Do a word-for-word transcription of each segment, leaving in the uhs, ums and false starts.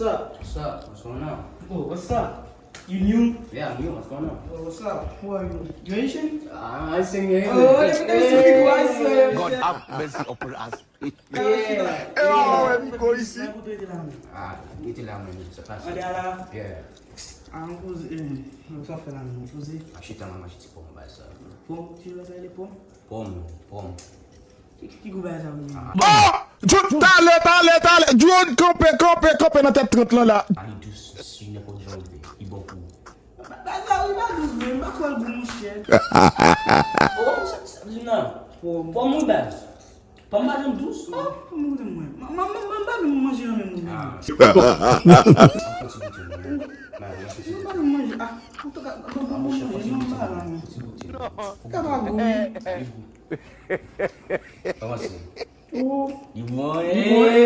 What's up? What's up? What's going on? Oh, what's up? You new? Yeah, I'm new. What's going on? Oh, what's up? Who are you? You Haitian? Ah, I'm Haitian, yeah. Oh, let me see if you Haitian. God have mercy upon us. Yeah. E w a wè m ko isi. Mwen kote rete la menm. Ah, rete la menm, se pa sa. Ann ale la. Yeah. Ah, mwen poze, eh, sa fè la menm, mwen poze. M ap chita, mwen manje ti pòm anba sa. Pòm, ki lè sa rele pòm? Pòm, pòm. Ki, ki, ki gou bagay sa menm? Ah! John, talè, talè, talè. John, kanpe, kanpe, kanpe nan tèt trant lan la. Pa li dous, si nenpòt jan w vle, li bon pou ou. Ba, ba, ba, li pa dous vre, m pa kwè l gou, monchè. Oh, sa, sa, non. Pòm, pòm wi baz. Pòm pa janm dous. Oh, pòm kote mwen. Man, man, man, man pa vin manje nan menm moun. Ah. M ap fè ti goute, mwen. Mwen pa vin manje. Ah, antouka, m ap manje, mwen pa la, mwen. Ti goute. Ka pa gou. Kòman se? Oh. Li bon. Li bon. Hey,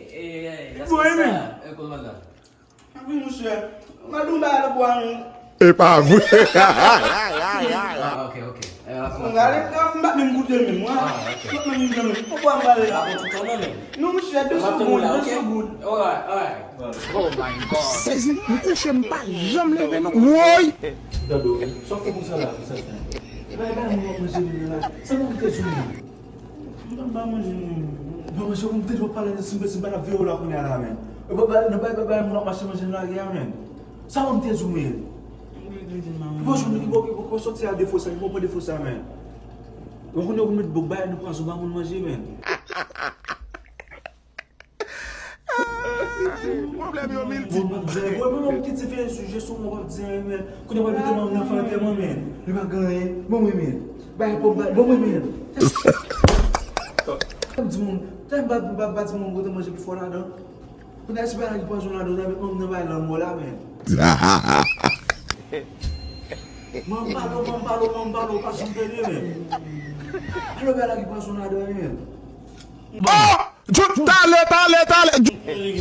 hey, hey. Li bon, men. Eh, kòman sa? Wi, monchè. Mwen di w bagay la pou an. E pa vre. Ah, ok, ok. Eh, la, kòman sa? Gade, m pa menm goute l menm, mwen. Ah, ok. M pa menm goute l menm. Poukwa m pale la? Ah, bon, tout konnen, men. Non, monchè, de segonn, de segonn. Alright, alright. Oh my God. Sezi, m kouche, m pa janm leve, non. Woy! Gade w, sa w fè konsa la, konsa. Bay, bay, mwen manje menm la. Sa mwen te sou mwen. Mwen pa manje, non. Mwen manje, mwen te dwe pale de si mwen, si mwen pa t ap veye w la kounye a la, men. E pa bay, nan bay, bay, bay, moun ap mache manje nan lari a, men. Sa mwen te di w, men. Mwen te di w, men. Bon, joun ki bon, ki bon, ki bon sòti a defo sa, ki bon pran defo sa, men. Mwen konnen ou met bòk bay, nou pran sou ba moun manje, men. Pwoblèm yo miltip. Mwen, mwen, mwen, mwen, mwen, ki diferans sijè sou mwen, mwen, mwen, mwen, kounye a, mwen, mete mwen nan fè antèman, men. Li pa gen anyen. Bon, mwen, men. Bay pòm, bay, bon, mwen, men. Di moun, tèm ba, ba, ba di moun, mwen, manje pi fò ladan. Kounye a, si bay la ki pwazon ladan, sa met mwen nan bay lanmò la, men. Mwen, mwen, mwen, mwen, mwen, pa janm tande, men. Alò, bay la ki pwazon ladan, men. Oh! Talè, talè, talè.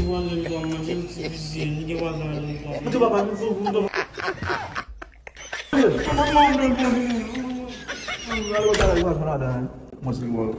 Mwen te papa, nou fou, nou fou. Mwen se wòl.